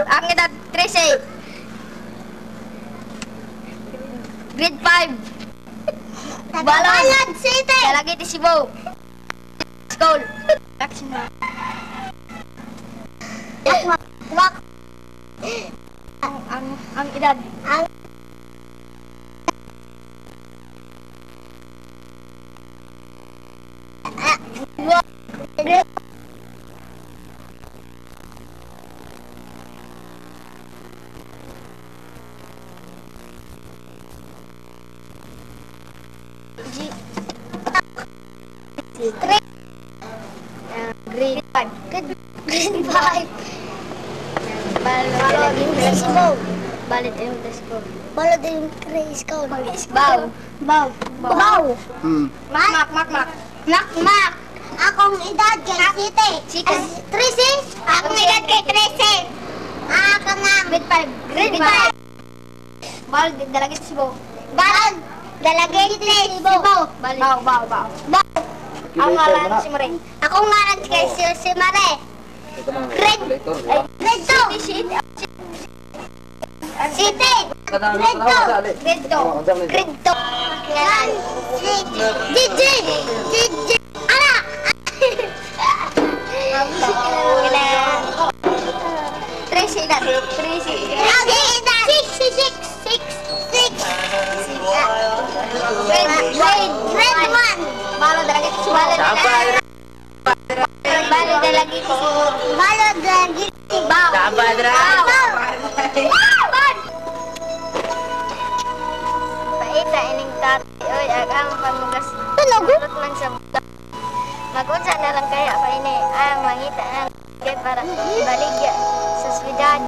Ang edad 13. Grade 5. Balod City. Dalaguete, Cebu. School. Action na. Wak. Ang edad. Ang G. Three. Grade 5. Grade 5. Balod. Cebu. Balod yung school. Balod yung school. Bow. Bow. Bow. Mak, mak, mak, mak. Mak mak. Akong edad kay City. City. 13. Akong edad kay 13. Ah, kanang. Grade 5. Grade 5. Balod, Dalaguete, Cebu. Balod. Dalaguete, Cebu. Balod. Bow, bow, bow. Bow. Ang ngalan si Marie. Akong ngalan kay si Mare. Grade Grade 2. City. City. Grade 2. Grade 2. Grade 2. Ngalan si Gigi. Gigi. Ana. 13 edad. 13. Okay, edad. 6, 6, 6, 6. Grade, Grade, grade 1. Balod, Dalaguete, Cebu. Balod, Dalaguete, Cebu. Balod Dalaguete. Bow. Bow. Paita ining tatay, oy, ag ang pamugas. Tunog. Tulot man sa buta. Magunsa na lang kaya pa ini ang mangita ang kay para baligya sa syudad.